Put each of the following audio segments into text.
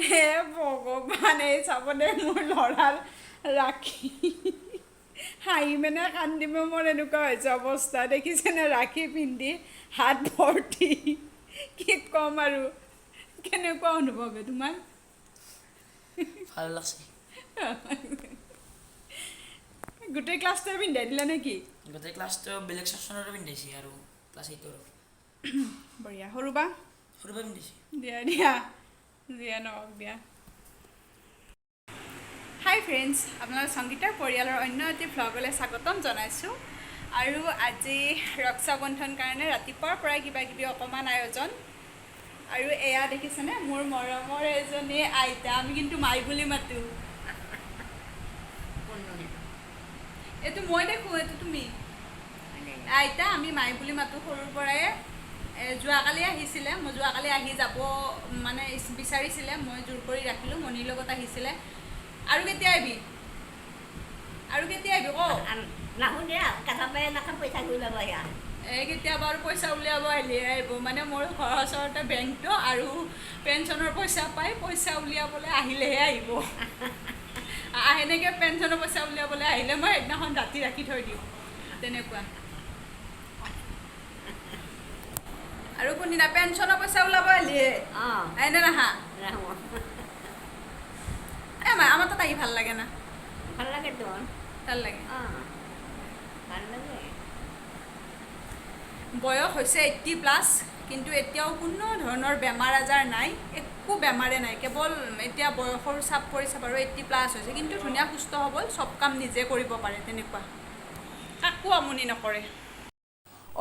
হে ভগৱান, এই চাব দে মোৰ ল'ৰাৰ ৰাখী। হাঁহি মানে কান্দিব মোৰ এনেকুৱা হৈছে অৱস্থা। দেখিছেনে ৰাখী পিন্ধি হাত ভৰ্তি, কি ক'ম আৰু। কেনেকুৱা অনুভৱ হে তোমাৰ? ভাল লাগছে। গোটেই ক্লাছটোৱে পিন্ধাই দিলা নেকি? গোটেই ক্লাছটো বেলেগ ছেকশ্যনৰো পিন্ধাইছে আৰু ক্লাছ এইটৰো। বঢ়িয়া। সৰু বা? সৰু বা পিন্ধাইছে। দিয়া দিয়া, যিয়ে নহওক দিয়া। হাই ফ্ৰেণ্ডছ, আপোনালোক সংগীতাৰ পৰিয়ালৰ অন্য এটি ভ্লগলৈ স্বাগতম জনাইছোঁ। আৰু আজি ৰক্ষা বন্ধন কাৰণে ৰাতিপুৱাৰ পৰাই কিবা কিবি অকণমান আয়োজন। আৰু এয়া দেখিছেনে মোৰ মৰমৰ এজনী আইতা, আমি কিন্তু মাই বুলি মাতোঁ। এইটো মই দেখোঁ, এইটো তুমি আইতা, আমি মাই বুলি মাতোঁ সৰুৰ পৰাই। যোৱাকালি আহিছিলে, মই যোৱাকালি আহি যাব মানে বিচাৰিছিলে, মই জোৰ কৰি ৰাখিলোঁ, মণিৰ লগত আহিছিলে। আৰু কেতিয়া আহিবি? আৰু কেতিয়া আহিবি ক? এই কেতিয়াবা আৰু পইচা উলিয়াব আহিলেহে আহিব। মানে মোৰ ঘৰৰ ওচৰতে বেংকটো, আৰু পেঞ্চনৰ পইচা পাই, পইচা উলিয়াবলৈ আহিলেহে আহিব। সেনেকৈ পেঞ্চনৰ পইচা উলিয়াবলৈ আহিলে মই সেইদিনাখন ৰাতি ৰাখি থৈ দিওঁ তেনেকুৱা। আৰু কোনদিনা পেঞ্চনৰ পইচা ওলাব আহিলেহে এনে নাহা? এই আমাৰ তাত আহি ভাল লাগে না? ভাল লাগে তো। ভাল লাগে। ভাল লাগে। বয়স হৈছে 80+, কিন্তু এতিয়াও কোনো ধৰণৰ বেমাৰ আজাৰ নাই, একো বেমাৰে নাই। কেৱল এতিয়া বয়সৰ চাপ পৰিছে বাৰু, 80+ হৈছে, কিন্তু ধুনীয়া সুস্থ সবল, চব কাম নিজে কৰিব পাৰে তেনেকুৱা, কাকো আমনি নকৰে।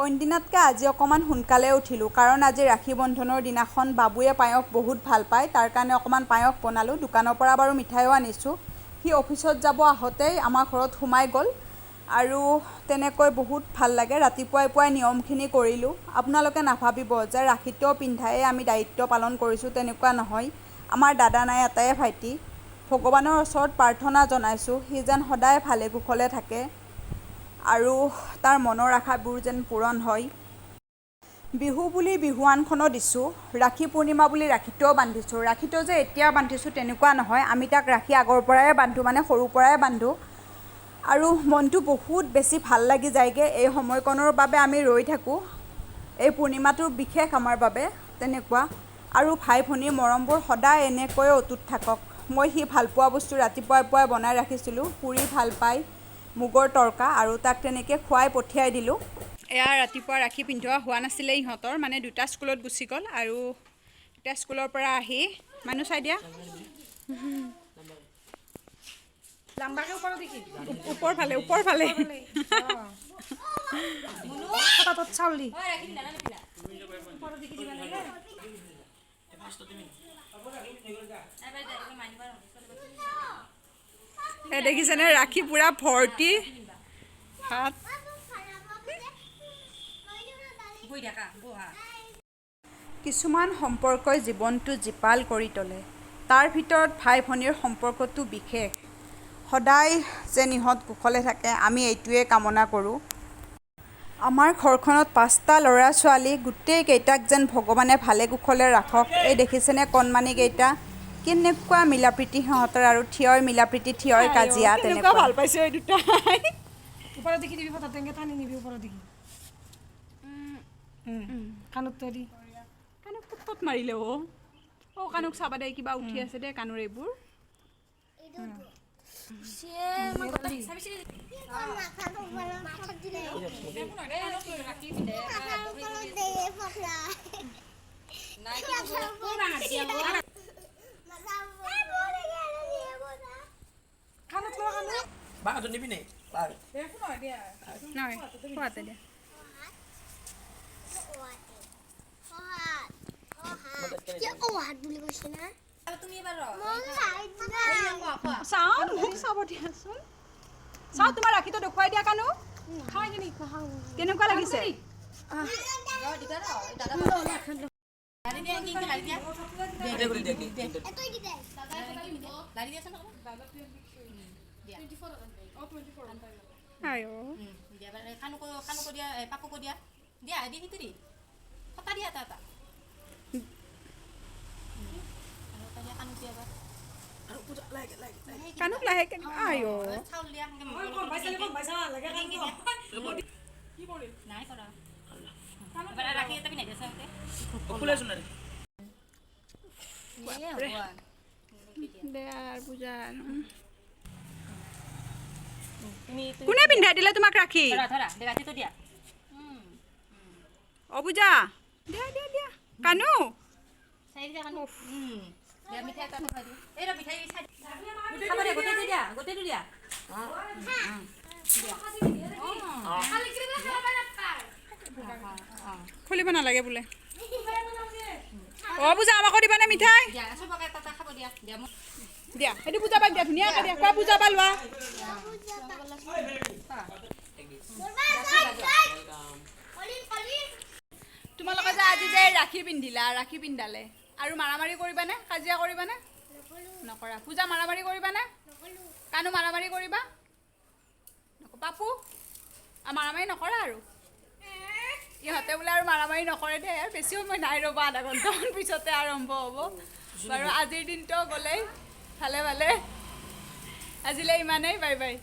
অইন দিনাতকৈ আজি অকণমান সোনকালে উঠিলোঁ, কাৰণ আজি ৰাখী বন্ধনৰ দিনাখন বাবুৱে পায়স বহুত ভাল পায়, তাৰ কাৰণে অকণমান পায়স বনালোঁ। দোকানৰ পৰা বাৰু মিঠাইও আনিছোঁ। সি অফিচত যাব আহোঁতেই আমাৰ ঘৰত সোমাই গ'ল, আৰু তেনেকৈ বহুত ভাল লাগে। ৰাতিপুৱাই পুৱাই নিয়মখিনি কৰিলোঁ। আপোনালোকে নাভাবিব যে ৰাখীটো পিন্ধায়ে আমি দায়িত্ব পালন কৰিছোঁ, তেনেকুৱা নহয়। আমাৰ দাদা নাই, এটাই ভাইটি। ভগৱানৰ ওচৰত প্ৰাৰ্থনা জনাইছোঁ সি যেন সদায় ভালে কুশলে থাকে আৰু তাৰ মনৰ আশাবোৰ যেন পূৰণ হয়। বিহু বুলি বিহুৱানখনো দিছোঁ, ৰাখী পূৰ্ণিমা বুলি ৰাখীটোও বান্ধিছোঁ। ৰাখীটো যে এতিয়া বান্ধিছোঁ তেনেকুৱা নহয়, আমি তাক ৰাখী আগৰ পৰাই বান্ধো, মানে সৰুৰ পৰাই বান্ধো। আৰু মনটো বহুত বেছি ভাল লাগি যায়গৈ। এই সময়কণৰ বাবে আমি ৰৈ থাকোঁ, এই পূৰ্ণিমাটো বিশেষ আমাৰ বাবে তেনেকুৱা। আৰু ভাই ভনীৰ মৰমবোৰ সদায় এনেকৈয়ে অটুট থাকক। মই সি ভালপোৱা বস্তু ৰাতিপুৱাই পুৱাই বনাই ৰাখিছিলোঁ, পুৰি ভাল পায়, মুগৰ তৰকা, আৰু তাক তেনেকৈ খুৱাই পঠিয়াই দিলোঁ। এয়া ৰাতিপুৱা ৰাখী পিন্ধোৱা হোৱা নাছিলে ইহঁতৰ, মানে দুটা স্কুলত গুচি গ'ল। আৰু এতিয়া স্কুলৰ পৰা আহি মানুহ চাই দিয়া ওপৰ ফালে, ওপৰ ফালে। দেখিছেনে ৰাখী পুৰা ভৰ্তি হাত। কিছুমান সম্পৰ্কই জীৱনটো জীপাল কৰি তোলে, তাৰ ভিতৰত ভাই ভনীৰ সম্পৰ্কটো বিশেষ। সদায় যেন ইহঁত কুশলে থাকে, আমি এইটোৱে কামনা কৰোঁ। আমাৰ ঘৰখনত 5টা ল'ৰা ছোৱালী, গোটেইকেইটাক যেন ভগৱানে ভালে কুশলে ৰাখক। এই দেখিছেনে কণমানিকেইটা কেনেকুৱা মিলা প্ৰীতি সিহঁতৰ, আৰু থিয়ই মিলা প্ৰীতি, থিয়ই কাজিয়া, তেনেকুৱা ভাল পাইছোঁ এই দুটাই। ওপৰত দেখি দিবি, ফটো তেনেকৈ টানি নিবি ওপৰত দেখি। কাণত তৰি কাণক ক'ত মাৰিলে অ'? অ' কাণক চাবা দে, কিবা উঠি আছে দে কাণৰ এইবোৰ। চাওঁ, মোক চাব দিয়াচোন। চাওঁ, তোমাৰ ৰাখীটো দেখুৱাই দিয়া কাণু, কেনেকুৱা লাগিছে? কাণক লাহেকে আইঅ। খোলাচোন আৰু। দে আৰু পূজা। কোনে পিন্ধাই দিলে তোমাক ৰাখি? অ পূজা, দিয়া দিয়া দিয়া কানু। খুলিব নালাগে বোলে। অ পূজা, আমাকো দিবানে মিঠাই? দিয়া, সেইটো পূজা বাক দিয়া, ধুনীয়াকৈ দিয়া। কোৱা, পূজা বা লোৱা। তোমালোকে যে আজি যে ৰাখি পিন্ধিলা, ৰাখি পিন্ধালে আৰু মাৰামাৰি কৰিবানে? কাজিয়া কৰিবানে? নকৰা। পূজা, মাৰামাৰি কৰিবানে? কানো, মাৰামাৰি কৰিবা? পাপু, মাৰামাৰি নকৰা আৰু? ইহঁতে বোলে আৰু মাৰামাৰি নকৰে দেই। আৰু বেছি সময় নাই ৰ'বা, আধা ঘণ্টামান পিছতে আৰম্ভ হ'ব। বাৰু, আজিৰ দিনটো গ'লেই ভালে ভালে। আজিলৈ ইমানেই, বাই বাই।